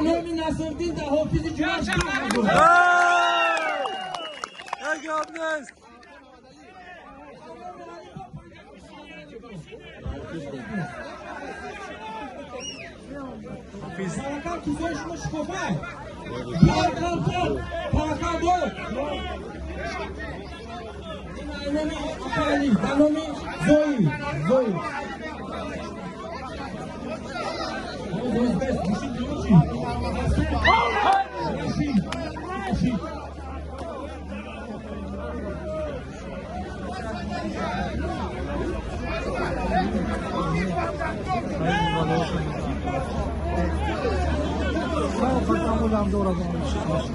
Номи Насриддин дар ҳофизи ҷумъа. Таваккал, кисои шумо шикофай. Таваккал дод. Номи Апали, дар номи Зои. Зои.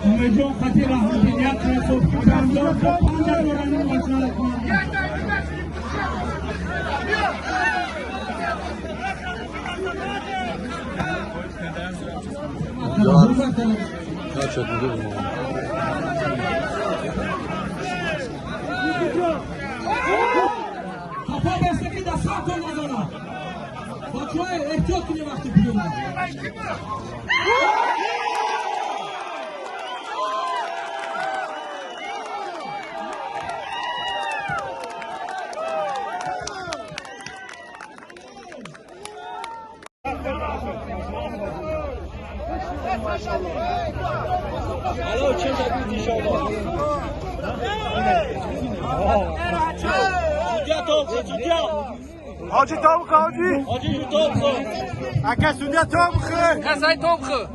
Умедҷон хати раҳматин як красовки 55 дорани бачаро кунанд. Қафо бестаки дар сартон назанад. Бачаҳо, эҳтиёт кунед вақти приёма. Haji Tavuk Haji. Haji Tavuk. Aka Sunya Tavuk. Kasay Tavuk.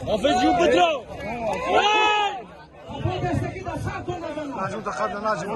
Hafız Yupetro. Najim taxabna Najim.